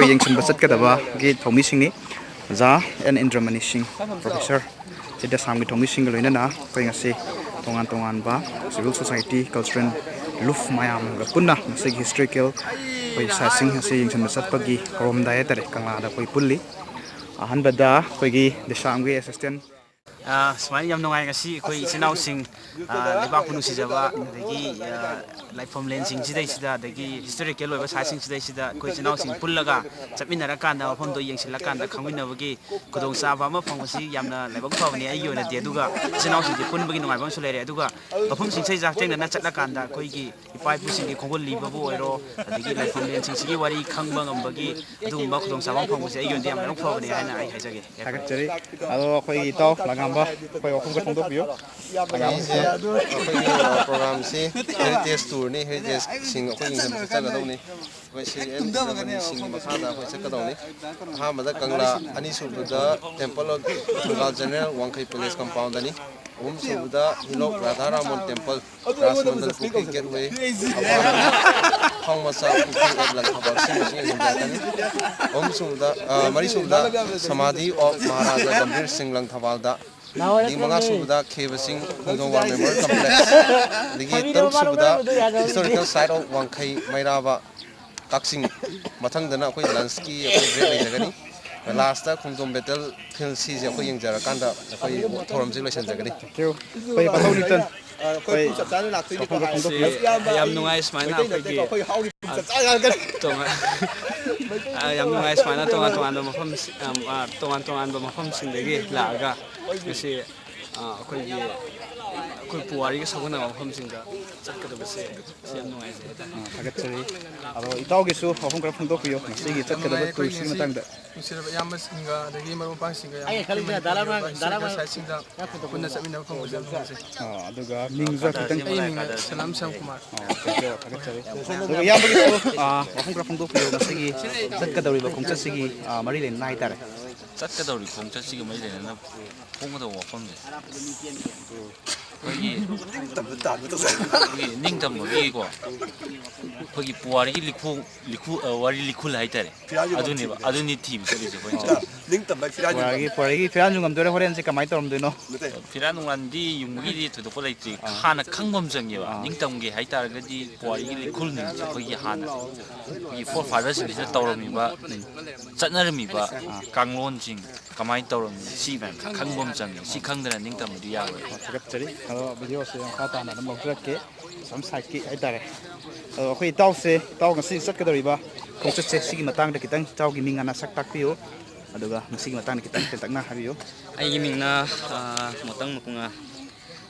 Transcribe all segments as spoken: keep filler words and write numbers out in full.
ꯑꯩꯈꯣꯏ ꯌꯦꯡꯁꯤꯟꯕ ꯆꯠꯀꯗꯕꯒꯤ ꯊꯧꯃꯤꯁꯤꯡꯅꯤ꯫ ꯑꯣꯖꯥ ꯑꯦꯟ ꯏꯟꯗ꯭ꯔꯃꯅꯤ ꯁꯤꯡ, ꯄ꯭ꯔꯣꯐꯦꯁꯔ, ꯁꯤꯗ ꯑꯁꯥꯝꯒꯤ ꯊꯧꯃꯤꯁꯤꯡꯒ ꯂꯣꯏꯅꯅ ꯑꯩꯈꯣꯏ ꯉꯁꯤ ꯇꯣꯉꯥꯟ ꯇꯣꯉꯥꯟꯕ civil society, cultural ꯂꯨꯞ ꯃꯌꯥꯝꯒ ꯄꯨꯟꯅ ꯉꯁꯤꯒꯤ historical ꯑꯩꯈꯣꯏ ꯁꯥꯏꯠꯁꯤꯡ ꯑꯁꯤ ꯌꯦꯡꯁꯤꯟꯕ ꯆꯠꯄꯒꯤ ꯍꯧꯔꯝꯗꯥꯏ ꯍꯥꯏꯇꯥꯔꯦ, ꯀꯪꯂꯥꯗ ꯑꯩꯈꯣꯏ ꯄꯨꯜꯂꯤ꯫ ꯑꯍꯥꯟꯕꯗ ꯑꯩꯈꯣꯏꯒꯤ ꯗꯤꯁꯥꯝꯒꯤ assistant ꯑ, ꯁꯨꯃꯥꯏꯅ ꯌꯥꯝ ꯅꯨꯡꯉꯥꯏ꯫ ꯉꯁꯤ ꯑꯩꯈꯣꯏ ꯏꯆꯤꯟ ꯏꯅꯥꯎꯁꯤꯡ, ꯑ, ꯂꯩꯕꯥꯛꯄꯨ ꯅꯨꯡꯁꯤꯖꯕ, ꯑꯗꯒꯤ, ꯑ, ꯂꯥꯏꯐꯝ ꯂꯦꯟꯁꯤꯡꯁꯤꯗꯩꯁꯤꯗ, ꯑꯗꯒꯤ historical ꯑꯣꯏꯕ ꯁꯥꯏꯠꯁꯤꯡꯁꯤꯗꯩꯁꯤꯗ ꯑꯩꯈꯣꯏ ꯏꯆꯤꯟ ꯏꯅꯥꯎꯁꯤꯡ ꯄꯨꯜꯂꯒ ꯆꯠꯃꯤꯟꯅꯔꯀꯥꯟꯗ, ꯃꯐꯝꯗꯣ ꯌꯦꯡꯁꯤꯜꯂꯀꯥꯟꯗ ꯈꯪꯃꯤꯟꯅꯕꯒꯤ ꯈꯨꯗꯣꯡꯆꯥꯕ ꯑꯃ ꯐꯪꯕꯁꯤ ꯌꯥꯝꯅ ꯂꯥꯏꯕꯛ ꯐꯕꯅꯤ ꯑꯩꯒꯤ ꯑꯣꯏꯅꯗꯤ꯫ ꯑꯗꯨꯒ ꯏꯆꯤꯟ ꯏꯅꯥꯎꯁꯤꯡꯁꯦ ꯄꯨꯟꯕꯒꯤ ꯅꯨꯡꯉꯥꯏꯕ ꯑꯃꯁꯨ ꯂꯩꯔꯦ꯫ ꯑꯗꯨꯒ ꯃꯐꯝꯁꯤꯡ ꯏꯁꯩ ꯆꯥꯛꯊꯦꯡꯅꯅ ꯆꯠꯂꯀꯥꯟꯗ ꯑꯩꯈꯣꯏꯒꯤ ꯏꯄꯥ ꯏꯄꯨꯁꯤꯡꯒꯤ ꯈꯣꯡꯒꯨꯜ ꯂꯤꯕꯕꯨ ꯑꯣꯏꯔꯣ, ꯑꯗꯒꯤ ꯂꯥꯏꯐꯝ ꯂꯦꯟꯁꯤꯡꯁꯤꯒꯤ ꯋꯥꯔꯤ ꯈꯪꯕ ꯉꯝꯕꯒꯤ ꯑꯗꯨꯒꯨꯝꯕ ꯈꯨꯗꯣꯡꯆꯥꯕ ꯑꯃ ꯐꯪꯕꯁꯦ ꯑꯩꯒꯤ ꯑꯣꯏꯅꯗꯤ ꯌꯥꯝ ꯂꯥꯏꯕꯛ ꯐꯕꯅꯤ ꯍꯥꯏꯅ ꯑꯩ ꯍꯥꯏꯖꯒꯦ꯫ ꯊꯥꯒꯠꯆꯔꯤ꯫ ꯑꯗꯣ ꯑꯩꯈꯣꯏꯒꯤ ꯏꯇꯥꯎ ꯂꯥꯡꯉꯥꯝꯕ, ꯑꯩꯈꯣꯏ ꯋꯥꯐꯝ ꯈꯔ ꯐꯣꯡꯗꯣꯛꯄꯤꯌꯨ꯫ ꯂꯥꯡꯉꯥꯝꯕ ꯑꯩꯁꯦ ꯑꯩꯈꯣꯏꯒꯤ, ꯑ, programꯁꯤ heritage tourꯅꯤ, heritageꯁꯤꯡ ꯑꯩꯈꯣꯏ ꯌꯦꯡꯁꯤꯟꯕ ꯆꯠꯆꯒꯗꯧꯅꯤ꯫ ꯑꯩꯈꯣꯏ ꯁꯤ ꯑꯦꯟ ꯏꯟꯗ꯭ꯔꯃꯅꯤꯁꯤꯡꯒꯤ ꯃꯈꯥꯗ ꯑꯩꯈꯣꯏ ꯆꯠꯀꯗꯧꯅꯤ꯫ ꯑꯍꯥꯟꯕꯗ ꯀꯪꯂꯥ, ꯑꯅꯤꯁꯨꯕꯗ Temple of Thangal General ꯋꯥꯡꯈꯩ Palace compoundꯗꯅꯤ, ꯑꯍꯨꯝꯁꯨꯕꯗ ꯍꯤꯂꯣꯛ ꯔꯥꯙꯥꯔꯥꯃꯣꯟ Temple, ꯔꯥꯖꯃꯟꯗꯜ ꯄꯨꯈ꯭ꯔꯤ ꯒꯦꯠꯋꯦ, ꯊꯧꯕꯥꯜ, ꯈ꯭ꯋꯥꯡ ꯃꯆꯥ ꯄꯨꯈ꯭ꯔꯤ ꯑꯦꯠ ꯂꯪꯊꯕꯥꯜ, ꯁꯤꯒꯨꯝꯕꯁꯤ ꯌꯦꯡꯁꯤꯟꯖꯔꯛꯀꯅꯤ꯫ ꯑꯍꯨꯝꯁꯨꯕꯗ, ꯑ, ꯃꯔꯤꯁꯨꯕꯗ ꯁꯃꯥꯙꯤ of ꯃꯍꯥꯔꯥꯖꯥ ꯒꯝꯚꯤꯔ ꯁꯤꯡ ꯂꯪꯊꯕꯥꯜꯗ, ꯑꯗꯒꯤ ꯃꯉꯥꯁꯨꯕꯗ ꯈꯦꯕ ꯁꯤꯡ ꯈꯣꯡꯖꯣꯝ War Memorial Complex, ꯑꯗꯒꯤ ꯇꯔꯨꯛꯁꯨꯕꯗ historical site of ꯋꯥꯡꯈꯩ ꯃꯩꯔꯥꯕ ꯀꯛꯆꯤꯡ, ꯃꯊꯪꯗꯅ ꯑꯩꯈꯣꯏ lunchꯀꯤ ꯑꯩꯈꯣꯏ break ꯂꯩꯖꯒꯅꯤ꯫ Lastꯇ ꯈꯣꯡꯖꯣꯝ battle field ꯁꯤꯁꯦ ꯑꯩꯈꯣꯏ ꯌꯦꯡꯖꯔꯀꯥꯟꯗ ꯑꯩꯈꯣꯏ ꯊꯧꯔꯝꯁꯤ ꯂꯣꯏꯁꯤꯟꯖꯒꯅꯤ꯫ Thank you꯫ ꯑꯩꯈꯣꯏ ꯄꯥꯊꯧ ꯅꯤꯇꯟ, ꯑꯩꯈꯣꯏ ꯋꯥꯐꯝ ꯈꯔ ꯐꯣꯡꯗꯣꯛꯄꯤꯌꯨ꯫ ꯌꯥꯝ ꯅꯨꯡꯉꯥꯏ ꯁꯨꯃꯥꯏꯅ ꯑꯩꯈꯣꯏꯒꯤ, ꯑ, ꯇꯣꯉꯥꯟ-, ꯑ, ꯌꯥꯝ ꯅꯨꯡꯉꯥꯏ ꯁꯨꯃꯥꯏꯅ ꯇꯣꯉꯥꯟ ꯇꯣꯉꯥꯟꯕ ꯃꯐꯝ, ꯑ, ꯑ, ꯇꯣꯉꯥꯟ ꯇꯣꯉꯥꯟꯕ ꯃꯐꯝꯁꯤꯡꯗꯒꯤ ꯂꯥꯛꯑꯒ ꯉꯁꯤ, ꯑ, ꯑꯩꯈꯣꯏꯒꯤ, ꯑꯩꯈꯣꯏ ꯄꯨꯋꯥꯔꯤꯒ ꯁꯥꯒꯣꯟꯅꯕ ꯃꯐꯝꯁꯤꯡꯗ ꯆꯠꯀꯗꯕꯁꯦ ꯁꯤ ꯌꯥꯝ ꯅꯨꯡꯉꯥꯏꯖꯩ ꯍꯥꯏꯇꯥꯔꯦ꯫ ꯑ, ꯊꯥꯒꯠꯆꯔꯤ꯫ ꯑꯗꯣ ꯏꯇꯥꯎꯒꯤꯁꯨ ꯋꯥꯐꯝ ꯈꯔ ꯐꯣꯡꯗꯣꯛꯄꯤꯌꯨ, ꯉꯁꯤꯒꯤ ꯆꯠꯀꯗꯕ tourꯁꯤꯒꯤ ꯃꯇꯥꯡꯗ꯫ ꯅꯨꯡꯁꯤꯔꯕ ꯏꯌꯥꯝꯕꯁꯤꯡꯒ ꯑꯗꯒꯤ ꯃꯔꯨꯞ ꯃꯄꯥꯡꯁꯤꯡꯒ ꯌꯥꯝ ꯄꯨꯟꯅ ꯆꯠꯃꯤꯟꯅꯕ ꯐꯪꯕꯁꯦ ꯌꯥꯝ ꯅꯨꯡꯉꯥꯏꯖꯩ꯫ ꯁꯂꯥꯝ ꯁ꯭ꯌꯥꯝ ꯀꯨꯃꯥꯔ꯫ ꯑꯣ, thank you, ꯊꯥꯒꯠꯆꯔꯤ꯫ ꯑꯗꯨꯒ ꯏꯌꯥꯝꯕꯒꯤꯁꯨ, ꯑ, ꯋꯥꯐꯝ ꯈꯔ ꯐꯣꯡꯗꯣꯛꯄꯤꯌꯨ, ꯉꯁꯤꯒꯤ ꯆꯠꯀꯗꯧꯔꯤꯕ ꯈꯣꯡꯆꯠꯁꯤꯒꯤ, ꯑ, ꯃꯔꯤ ꯂꯩꯅꯅ ꯍꯥꯏꯇꯥꯔꯦ꯫ ꯆꯠꯀꯗꯧꯔꯤ ꯈꯣꯡꯆꯠꯁꯤꯒ ꯃꯔꯤ ꯂꯩꯅꯅ ꯐꯣꯡꯒꯗꯧꯕ ꯋꯥꯐꯝꯁꯦ꯫ ꯑꯩꯈꯣꯏꯒꯤ ꯅꯤꯡꯇꯝꯕ ꯇꯥꯟꯕ ꯇꯧꯖꯕ꯫ ꯑꯩꯈꯣꯏꯒꯤ ꯅꯤꯡꯇꯝꯕꯒꯤꯀꯣ, ꯑꯩꯈꯣꯏꯒꯤ ꯄꯨꯋꯥꯔꯤꯒꯤ ꯂꯤꯈꯨ-, ꯂꯤꯈꯨ-, ꯑ, ꯋꯥꯔꯤ ꯂꯤꯈꯨꯜ ꯍꯥꯏꯇꯥꯔꯦ꯫ ꯐꯤꯔꯥꯜꯒꯤ ꯑꯗꯨꯅꯦꯕ, ꯃꯊꯤꯁꯦ꯫ ꯑꯗꯨꯅꯤ ꯊꯤꯕ ꯆꯠꯂꯤꯁꯦ ꯑꯩꯈꯣꯏꯅ꯫ ꯑ, ꯅꯤꯡꯇꯝꯕ ꯐꯤꯔꯥꯜꯒꯤ ꯄꯨꯋꯥꯔꯤꯒꯤ, ꯃꯊꯤ꯫ ꯄꯨꯋꯥꯔꯤꯒꯤ ꯐꯤꯔꯥꯜ ꯌꯨꯡꯉꯝꯗꯣꯏꯔꯥ ꯍꯣꯔꯦꯟꯁꯦ ꯀꯃꯥꯏꯅ ꯇꯧꯔꯝꯗꯣꯏꯅꯣ? ꯅꯠꯇꯦ꯫ ꯐꯤꯔꯥꯜ ꯅꯨꯡꯂꯥꯟꯗꯤ ꯌꯨꯡꯕꯒꯤꯗꯤ ꯊꯣꯏꯗꯣꯛꯄ ꯂꯩꯇ꯭ꯔꯤ꯫ ꯑꯥ꯫ ꯍꯥꯟꯅ ꯈꯪꯕ ꯑꯃ ꯆꯪꯉꯦꯕ꯫ ꯑꯥ꯫ ꯅꯤꯡꯇꯝꯒꯦ ꯍꯥꯏꯇꯥꯔꯒꯗꯤ ꯄꯨꯋꯥꯔꯤꯒꯤ ꯂꯤꯈꯨꯜꯁꯤꯡꯁꯦ ꯑꯩꯈꯣꯏꯒꯤ ꯍꯥꯟꯅ ꯑꯩꯈꯣꯏꯒꯤ forefatherꯁꯤꯡꯁꯤꯅ ꯇꯧꯔꯝꯃꯤꯕ, ꯆꯠꯅꯔꯝꯃꯤꯕ ꯑꯥ꯫ ꯀꯥꯡꯂꯣꯟꯁꯤꯡ ꯀꯃꯥꯏꯅ ꯇꯧꯔꯝꯃꯤ, ꯁꯤ ꯃꯌꯥꯝꯁꯦ ꯈꯪꯕ ꯑꯃ ꯆꯪꯉꯦ꯫ ꯁꯤ ꯈꯪꯗꯅ ꯅꯤꯡꯇꯝꯕꯗꯤ ꯌꯥꯔꯣꯏ꯫ ꯊꯥꯒꯠꯆꯔꯤ꯫ ꯑꯗꯣ videoꯁꯦ ꯃꯈꯥ ꯇꯥꯅ ꯑꯗꯨꯝ ꯂꯧꯖꯔꯛꯀꯦ꯫ ꯑꯁꯣꯝ sideꯀꯤ ꯍꯥꯏꯇꯥꯔꯦ꯫ ꯑꯗꯣ ꯑꯩꯈꯣꯏ ꯏꯇꯥꯎꯁꯦ, ꯏꯇꯥꯎ ꯉꯁꯤ ꯆꯠꯀꯗꯧꯔꯤꯕ ꯈꯣꯡꯆꯠꯁꯦ, ꯁꯤꯒꯤ ꯃꯇꯥꯡꯗ ꯈꯤꯇꯪ ꯏꯇꯥꯎꯒꯤ ꯃꯤꯡ ꯑꯅ ꯁꯛ ꯇꯥꯛꯄꯤꯌꯨ꯫ ꯑꯗꯨꯒ ꯃꯁꯤꯒꯤ ꯃꯇꯥꯡꯗ ꯈꯤꯇꯪ ꯇꯦꯟꯇꯛꯅ ꯍꯥꯏꯕꯤꯌꯨ꯫ ꯑꯩꯒꯤ ꯃꯤꯡꯅ, ꯑ, ꯃꯣꯇꯪ ꯃꯄꯨꯉꯥ꯫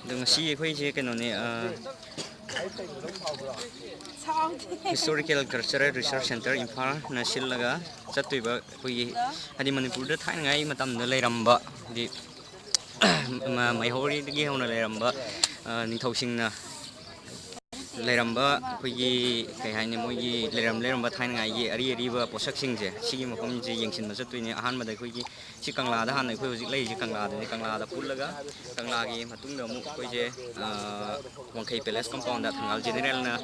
ꯑꯗꯣ ꯉꯁꯤ ꯑꯩꯈꯣꯏꯁꯦ ꯀꯩꯅꯣꯅꯦ, ꯑ, Historical Cultural Research Centre ꯏꯝꯐꯥꯜꯅ ꯁꯤꯜꯂꯒ ꯆꯠꯇꯣꯏꯕ ꯑꯩꯈꯣꯏꯒꯤ, ꯍꯥꯏꯗꯤ, ꯃꯅꯤꯄꯨꯔꯗ ꯊꯥꯏꯅꯉꯥꯏ ꯃꯇꯝꯗ ꯂꯩꯔꯝꯕ, ꯍꯥꯏꯗꯤ, ꯃ-, ꯃꯩꯍꯧꯔꯤꯗꯒꯤ ꯍꯧꯅ ꯂꯩꯔꯝꯕ, ꯑ, ꯅꯤꯡꯊꯧꯁꯤꯡꯅ ꯂꯩꯔꯝꯕ ꯑꯩꯈꯣꯏꯒꯤ, ꯀꯩ ꯍꯥꯏꯅꯤ, ꯃꯣꯏꯒꯤ ꯂꯩꯔꯝ-, ꯂꯩꯔꯝꯕ ꯊꯥꯏꯅꯉꯥꯏꯒꯤ ꯑꯔꯤ ꯑꯔꯤꯕ ꯄꯣꯠꯁꯛꯁꯤꯡꯁꯦ, ꯁꯤꯒꯤ ꯃꯐꯝꯁꯦ ꯌꯦꯡꯁꯤꯟꯕ ꯆꯠꯇꯣꯏꯅꯦ꯫ ꯑꯍꯥꯟꯕꯗ ꯑꯩꯈꯣꯏꯒꯤ ꯁꯤ ꯀꯪꯂꯥꯗ, ꯍꯥꯟꯅ ꯑꯩꯈꯣꯏ ꯍꯧꯖꯤꯛ ꯂꯩꯔꯤꯁꯦ ꯀꯪꯂꯥꯗꯅꯤ, ꯀꯪꯂꯥꯗ ꯄꯨꯜꯂꯒ, ꯀꯪꯂꯥꯒꯤ ꯃꯇꯨꯡꯗ ꯑꯃꯨꯛ ꯑꯩꯈꯣꯏꯁꯦ, ꯑ, ꯋꯥꯡꯈꯩ ꯄꯦꯂꯦꯁ ꯀꯝꯄꯥꯎꯟꯗ ꯊꯪꯒꯥꯜ ꯖꯦꯅꯦꯔꯦꯜꯅ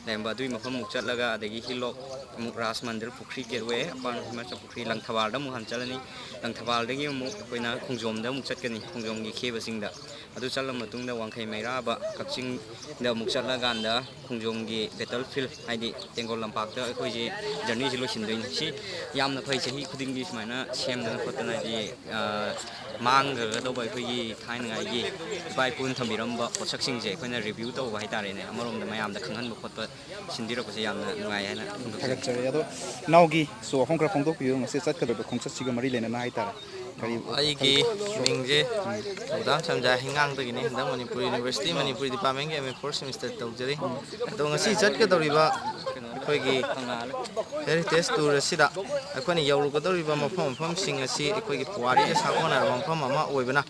ꯂꯩꯔꯝꯕ ꯑꯗꯨꯒꯤ ꯃꯐꯝ ꯑꯃꯨꯛ ꯆꯠꯂꯒ, ꯑꯗꯒꯤ ꯍꯤꯂꯣꯛ ꯑꯃꯨꯛ ꯔꯥꯖ ꯃꯟꯗꯤꯔ, ꯄꯨꯈ꯭ꯔꯤ ꯒꯦꯠꯋꯦ, ꯑꯄꯥꯟ ꯍꯤꯃꯥꯆꯜ ꯄꯨꯈ꯭ꯔꯤ, ꯂꯪꯊꯕꯥꯜꯗ ꯑꯃꯨꯛ ꯍꯥꯟꯅ ꯆꯠꯂꯅꯤ꯫ ꯂꯪꯊꯕꯥꯜꯗꯒꯤ ꯑꯃꯨꯛ ꯑꯩꯈꯣꯏꯅ ꯈꯣꯡꯖꯣꯝꯗ ꯑꯃꯨꯛ ꯆꯠꯀꯅꯤ, ꯈꯣꯡꯖꯣꯝꯒꯤ ꯈꯦꯕꯁꯤꯡꯗ꯫ ꯑꯗꯨ ꯆꯠꯂ ꯃꯇꯨꯡꯗ ꯋꯥꯡꯈꯩ ꯃꯩꯔꯥꯕ ꯀꯛꯆꯤꯡꯗ ꯑꯃꯨꯛ ꯆꯠꯂꯀꯥꯟꯗ ꯈꯣꯡꯖꯣꯝꯒꯤ battle field, ꯍꯥꯏꯗꯤ ꯇꯦꯡꯒꯣꯜ ꯂꯝꯄꯥꯛꯇ ꯑꯩꯈꯣꯏꯁꯦ journeyꯁꯦ ꯂꯣꯏꯁꯤꯟꯗꯣꯏꯅꯤ꯫ ꯁꯤ ꯌꯥꯝꯅ ꯐꯩ, ꯆꯍꯤ ꯈꯨꯗꯤꯡꯒꯤ ꯁꯨꯃꯥꯏꯅ ꯁꯦꯝꯗꯅ ꯈꯣꯠꯇꯅ, ꯍꯥꯏꯗꯤ, ꯑ, ꯃꯥꯡꯈ꯭ꯔꯒꯗꯧꯕ ꯑꯩꯈꯣꯏꯒꯤ ꯊꯥꯏꯅꯉꯥꯏꯒꯤ ꯏꯄꯥ ꯏꯄꯨꯅ ꯊꯝꯕꯤꯔꯝꯕ ꯄꯣꯠꯁꯛꯁꯤꯡꯁꯦ ꯑꯩꯈꯣꯏꯅ review ꯇꯧꯕ ꯍꯥꯏꯇꯥꯔꯦꯅꯦ, ꯑꯃꯔꯣꯝꯗ ꯃꯌꯥꯝꯗ ꯈꯪꯍꯟꯕ ꯈꯣꯠꯄ ꯁꯤꯟꯕꯤꯔꯛꯄꯁꯦ ꯌꯥꯝꯅ ꯅꯨꯡꯉꯥꯏ ꯍꯥꯏꯅ ꯐꯣꯡꯗꯣꯛꯆꯔꯤ꯫ ꯊꯥꯒꯠꯆꯔꯤ꯫ ꯑꯗꯣ ꯏꯅꯥꯎꯒꯤꯁꯨ ꯋꯥꯐꯝ ꯈꯔ ꯐꯣꯡꯗꯣꯛꯄꯤꯌꯨ, ꯉꯁꯤ ꯆꯠꯀꯗꯧꯔꯤꯕ ꯈꯣꯡꯆꯠꯁꯤꯒ ꯃꯔꯤ ꯂꯩꯅꯅ ꯍꯥꯏꯇꯥꯔꯦ꯫ ꯀꯔꯤ ꯑꯩꯒꯤ ꯈꯜꯂꯤ? ꯃꯤꯡꯁꯦ ꯊꯧꯗꯥꯝ ꯁꯟꯖꯥ ꯍꯤꯉꯥꯡꯗꯒꯤꯅꯤ꯫ ꯍꯟꯗꯛ ꯃꯅꯤꯄꯨꯔ ꯌꯨꯅꯤꯚꯔꯁꯤꯇꯤ ꯃꯅꯤꯄꯨꯔꯤ departmentꯀꯤ M A fourth semester ꯇꯧꯖꯔꯤ꯫ ꯑꯗꯣ ꯉꯁꯤ ꯆꯠꯀꯗꯧꯔꯤꯕ ꯑꯩꯈꯣꯏꯒꯤ heritage tour ꯑꯁꯤꯗ ꯑꯩꯈꯣꯏꯅ ꯌꯧꯔꯨꯒꯗꯧꯔꯤꯕ ꯃꯐꯝ ꯃꯐꯝꯁꯤꯡ ꯑꯁꯤ ꯑꯩꯈꯣꯏꯒꯤ ꯄꯨꯋꯥꯔꯤꯒ ꯁꯥꯒꯣꯟꯅꯔꯕ ꯃꯐꯝ ꯑꯃ ꯑꯣꯏꯕꯅ,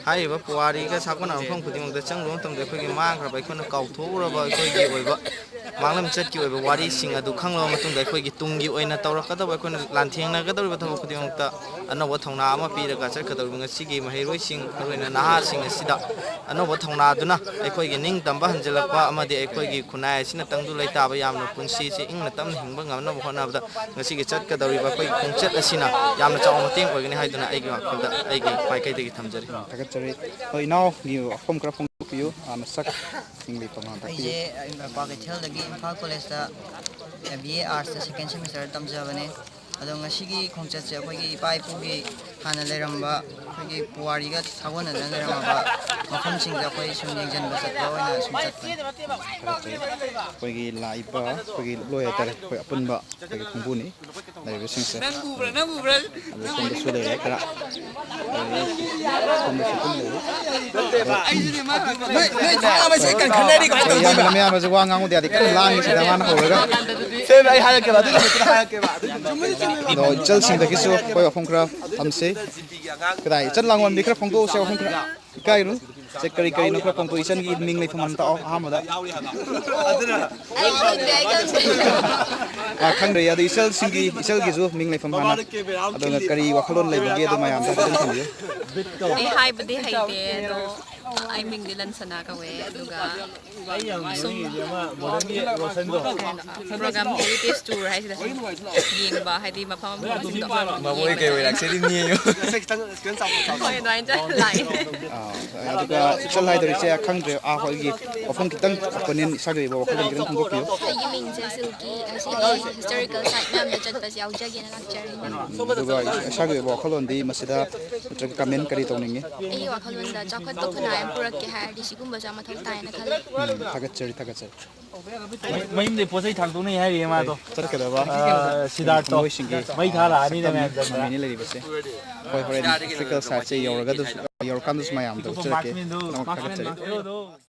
ꯍꯥꯏꯔꯤꯕ ꯄꯨꯋꯥꯔꯤꯒ ꯁꯥꯒꯣꯟꯅꯕ ꯃꯐꯝ ꯈꯨꯗꯤꯡꯃꯛꯇ ꯆꯪꯂꯨꯕ ꯃꯇꯝꯗ ꯑꯩꯈꯣꯏꯒꯤ ꯃꯥꯡꯈ꯭ꯔꯕ, ꯑꯩꯈꯣꯏꯅ ꯀꯥꯎꯊꯣꯛꯎꯔꯕ ꯑꯩꯈꯣꯏꯒꯤ ꯑꯣꯏꯕ ꯃꯥꯡꯂꯝꯆꯠꯀꯤ ꯑꯣꯏꯕ ꯋꯥꯔꯤꯁꯤꯡ ꯑꯗꯨ ꯈꯪꯂꯕ ꯃꯇꯨꯡꯗ ꯑꯩꯈꯣꯏꯒꯤ ꯇꯨꯡꯒꯤ ꯑꯣꯏꯅ ꯇꯧꯔꯛꯀꯗꯕ, ꯑꯩꯈꯣꯏꯅ ꯂꯥꯟꯊꯦꯡꯅꯒꯗꯧꯔꯤꯕ ꯊꯕꯛ ꯈꯨꯗꯤꯡꯃꯛꯇ ꯑꯅꯧꯕ ꯊꯧꯅꯥ ꯑꯃ ꯄꯤꯔꯒ ꯆꯠꯀꯗꯧꯔꯤꯕ ꯉꯁꯤꯒꯤ ꯃꯍꯩꯔꯣꯏꯁꯤꯡ, ꯃꯔꯨꯑꯣꯏꯅ ꯅꯍꯥꯁꯤꯡ ꯑꯁꯤꯗ ꯑꯅꯧꯕ ꯊꯧꯅꯥꯗꯨꯅ ꯑꯩꯈꯣꯏꯒꯤ ꯅꯤꯡꯇꯝꯕ ꯍꯟꯖꯤꯜꯂꯛꯄ ꯑꯃꯗꯤ ꯑꯩꯈꯣꯏꯒꯤ ꯈꯨꯟꯅꯥꯏ ꯑꯁꯤꯅ ꯇꯪꯗꯨ ꯂꯩꯇꯥꯕ ꯌꯥꯝꯅ ꯄꯨꯟꯁꯤꯁꯦ ꯏꯪꯅ ꯇꯞꯅ ꯍꯤꯡꯕ ꯉꯝꯅꯕ ꯍꯣꯠꯅꯕꯗ ꯉꯁꯤꯒꯤ ꯆꯠꯀꯗꯧꯔꯤꯕ ꯑꯩꯈꯣꯏꯒꯤ ꯈꯣꯡꯆꯠ ꯑꯁꯤꯅ ꯌꯥꯝꯅ ꯆꯥꯎꯕ ꯃꯇꯦꯡ ꯑꯣꯏꯒꯅꯤ ꯍꯥꯏꯗꯨꯅ ꯑꯩꯒꯤ ꯋꯥꯈꯜꯗ ꯑꯩꯒꯤ ꯃꯥꯏꯀꯩꯗꯒꯤ ꯊꯝꯖꯔꯤ꯫ ꯊꯥꯒꯠꯆꯔꯤ꯫ ꯍꯣꯏ, ꯏꯅꯥꯎꯒꯤ ꯋꯥꯐꯝ ꯈꯔ ꯐꯣꯡꯗꯣꯛꯄꯤꯌꯨ꯫ ꯍꯥꯟꯅ ꯁꯛ ꯃꯤꯡ ꯂꯩꯐꯝ ꯍꯥꯟꯅ ꯇꯥꯛꯄꯤꯌꯨ꯫ ꯑꯩꯁꯦ ꯀ꯭ꯋꯥꯀꯩꯊꯦꯜꯗꯒꯤ ꯏꯝꯐꯥꯜ ꯀꯣꯂꯦꯖꯇ ꯕꯤ ꯑꯦ ꯑꯥꯔꯠꯁꯇ ꯁꯦꯀꯦꯟ ꯁꯦꯃꯤꯁꯇꯔ ꯇꯝꯖꯕꯅꯦ꯫ ꯑꯗꯣ ꯉꯁꯤꯒꯤ ꯈꯣꯡꯆꯠꯁꯦ ꯑꯩꯈꯣꯏꯒꯤ ꯏꯄꯥ ꯏꯄꯨꯒꯤ ꯍꯥꯟꯅ ꯂꯩꯔꯝꯕ ꯑꯩꯈꯣꯏꯒꯤ ꯄꯨꯋꯥꯔꯤꯒ ꯁꯥꯒꯣꯟꯅꯗꯨꯅ ꯂꯩꯔꯝꯃꯕ ꯃꯐꯝꯁꯤꯡꯗ ꯑꯩꯈꯣꯏ ꯁꯨꯝ ꯌꯦꯡꯁꯤꯟꯕ ꯆꯠꯄ ꯑꯣꯏꯅ ꯁꯨꯝ ꯆꯠꯄꯅꯦ꯫ ꯊꯥꯒꯠꯆꯔꯤ꯫ ꯑꯩꯈꯣꯏꯒꯤ ꯂꯥꯛꯏꯕ ꯑꯩꯈꯣꯏꯒꯤ ꯂꯣꯏ ꯍꯥꯏꯇꯥꯔꯦ, ꯑꯩꯈꯣꯏ ꯑꯄꯨꯟꯕ ꯑꯩꯈꯣꯏꯒꯤ ꯈꯣꯡꯕꯨꯅꯤ ꯂꯩꯔꯤꯕꯁꯤꯡꯁꯦ꯫ ꯅꯪ ꯎꯕ꯭ꯔꯥ? ꯅꯪ ꯎꯕ꯭ꯔꯥ? ꯑꯗꯨ ꯁꯣꯝꯗꯁꯨ ꯂꯩꯔꯦ ꯈꯔ꯫ ꯁꯣꯝꯗꯁꯨ ꯑꯗꯨꯝ ꯂꯩꯔꯤ꯫ ꯑꯗꯣ ꯅꯣꯏ, ꯅꯣꯏ ꯊꯥꯡ ꯑꯃꯁꯦ ꯀꯟꯈꯠꯅꯔꯤ ꯀꯃꯥꯏꯅ ꯇꯧꯗꯣꯏꯕ? ꯃꯌꯥꯝ ꯑꯁꯦ ꯋꯥ ꯉꯥꯡꯉꯨꯗꯦ ꯌꯥꯗꯦ, ꯀꯟꯅ ꯂꯥꯡꯉꯤ ꯁꯤꯗ ꯃꯥꯅ ꯍꯧꯔꯒ꯫ ꯁꯦ, ꯑꯩ ꯍꯥꯏꯔꯛꯀꯦꯕ, ꯑꯗꯨꯒꯤ ꯅꯨꯃꯤꯠꯇꯨꯗ ꯍꯥꯏꯔꯛꯀꯦꯕ꯫ ꯑꯗꯣ ꯏꯆꯜꯁꯤꯡꯗꯒꯤꯁꯨ ꯑꯩꯈꯣꯏ ꯋꯥꯐꯝ ꯈꯔ ꯊꯝꯁꯤ꯫ ꯀꯗꯥꯏ ꯏꯆꯜ ꯂꯥꯡꯕꯟꯕꯤ ꯈꯔ ꯐꯣꯡꯗꯣꯛꯎꯁꯦ, ꯋꯥꯐꯝ ꯈꯔ꯫ ꯏꯀꯥꯏꯔꯨ꯫ ꯁꯦ, ꯀꯔꯤ ꯀꯔꯤꯅꯣ ꯈꯔ ꯐꯣꯡꯗꯣꯛꯎ, ꯏꯆꯟꯒꯤ ꯃꯤꯡ ꯂꯩꯐꯝ ꯑꯃ ꯇꯥꯛꯑꯣ ꯑꯍꯥꯟꯕꯗ꯫ ꯑꯩ ꯈꯪꯗꯦ, ꯑꯩ ꯈꯪꯗꯦ꯫ ꯑꯥ, ꯈꯪꯗ꯭ꯔꯦ꯫ ꯑꯗꯣ ꯏꯆꯜꯁꯤꯡꯒꯤ, ꯏꯆꯜꯒꯤꯁꯨ ꯃꯤꯡ ꯂꯩꯐꯝ ꯍꯥꯟꯅ, ꯑꯗꯨꯒ ꯀꯔꯤ ꯋꯥꯈꯜꯂꯣꯟ ꯂꯩꯕꯒꯦ ꯑꯗꯨ ꯃꯌꯥꯝꯗ ꯈꯤꯇꯪ ꯊꯝꯕꯤꯌꯨ꯫ ꯑꯩ ꯍꯥꯏꯕꯗꯤ ꯍꯩꯇꯦ, ꯑꯗꯣ ꯑꯩ ꯃꯤꯡꯗꯤ ꯂꯟꯁꯅꯥ ꯀꯧꯋꯦ, ꯑꯗꯨꯒ ꯁꯨꯝ ꯄ꯭ꯔꯣꯒ꯭ꯔꯥꯝ ꯍꯦꯔꯤꯇꯦꯖ ꯇꯨꯔ ꯍꯥꯏꯁꯤꯗ ꯁꯨꯝ ꯌꯦꯡꯕ, ꯍꯥꯏꯗꯤ ꯃꯐꯝ ꯑꯃ ꯃꯕꯣꯏ ꯀꯩ ꯑꯣꯏ ꯂꯥꯛꯆꯔꯤꯕꯅꯤ꯫ ꯍꯣꯏ, ꯑꯗꯨꯃꯥꯏꯅ ꯆꯠ-, ꯂꯥꯛꯑꯦ꯫ ꯑꯥ, ꯑꯗꯨꯒ ꯏꯆꯜ ꯍꯥꯏꯗꯧꯔꯤꯁꯦ ꯈꯪꯗ꯭ꯔꯦ, ꯑꯥ, ꯑꯩꯈꯣꯏꯒꯤ ꯋꯥꯐꯝ ꯈꯤꯇꯪ ꯑꯣꯄꯤꯅꯤꯌꯟ ꯏꯁꯥꯒꯤ ꯑꯣꯏꯕ ꯋꯥꯈꯜꯂꯣꯟ ꯈꯤꯇꯪ ꯐꯣꯡꯗꯣꯛꯄꯤꯌꯨ꯫ ꯑꯩꯒꯤ ꯃꯤꯡꯁꯦ ꯁꯤꯜꯀꯤ, ꯑꯁꯤꯒꯤ ꯍꯤꯁꯇꯣꯔꯤꯀꯦꯜ ꯁꯥꯏꯠ ꯃꯌꯥꯝꯗ ꯆꯠꯄꯁꯦ ꯌꯥꯎꯖꯒꯦꯅ ꯂꯥꯛꯆꯔꯤꯅꯦ꯫ ꯎꯝ, ꯑꯗꯨꯒ ꯏꯁꯥꯒꯤ ꯑꯣꯏꯕ ꯋꯥꯈꯜꯂꯣꯟꯗꯤ ꯃꯁꯤꯗ ꯅꯠꯇ꯭ꯔꯒ ꯀꯃꯦꯟ ꯀꯔꯤ ꯇꯧꯅꯤꯡꯉꯤ? ꯑꯩꯒꯤ ꯋꯥꯈꯜꯂꯣꯟꯗ ꯆꯥꯎꯈꯠꯄ ꯈꯨꯟꯅꯥꯏ ꯑꯃ ꯄꯨꯔꯛꯀꯦ ꯍꯥꯏꯔꯗꯤ ꯁꯤꯒꯨꯝꯕꯁꯨ ꯌꯥꯝ ꯃꯊꯧ ꯇꯥꯏꯌꯦꯅ ꯈꯜꯂꯤ꯫ ꯎꯝ, ꯊꯥꯒꯠꯆꯔꯤ, ꯊꯥꯒꯠꯆꯔꯤ꯫ ꯃꯌꯨꯝꯗꯩ ꯄꯣꯠ ꯆꯩ ꯊꯥꯡꯗꯣꯛꯅꯩ ꯍꯥꯏꯔꯤꯌꯦ ꯃꯥꯗꯣ꯫ ꯆꯠꯀꯗꯕ ꯑꯥ, ꯁꯤꯗꯥꯔꯠꯇꯣ꯫ ꯃꯣꯏꯁꯤꯡꯒꯤ, ꯃꯩ ꯊꯥꯔꯛꯑꯅꯤꯅ ꯁꯛꯇꯝ ꯃꯌꯥꯝ ꯆꯪꯗꯅ꯫ ꯊꯝꯃꯤꯅ ꯂꯩꯔꯤꯕꯁꯦ꯫ ꯍꯣꯏ, ꯍꯣꯔꯦꯟ ꯍꯤꯁꯇꯣꯔꯤꯀꯦꯜ ꯁꯥꯏꯠꯁꯦ ꯌꯧꯔꯒ ꯑꯗꯨꯁꯨ, ꯌꯧꯔꯀꯥꯟꯗꯁꯨ ꯃꯌꯥꯝꯗ ꯎꯠꯆꯔꯛꯀꯦ꯫ ꯃꯥꯔꯛꯁꯃꯦꯟꯗꯣ, ꯑꯗꯨꯃꯛ ꯊꯥꯒꯠꯆꯔꯤ꯫ ꯃꯥꯔꯛꯁꯃꯦꯟꯗꯣ꯫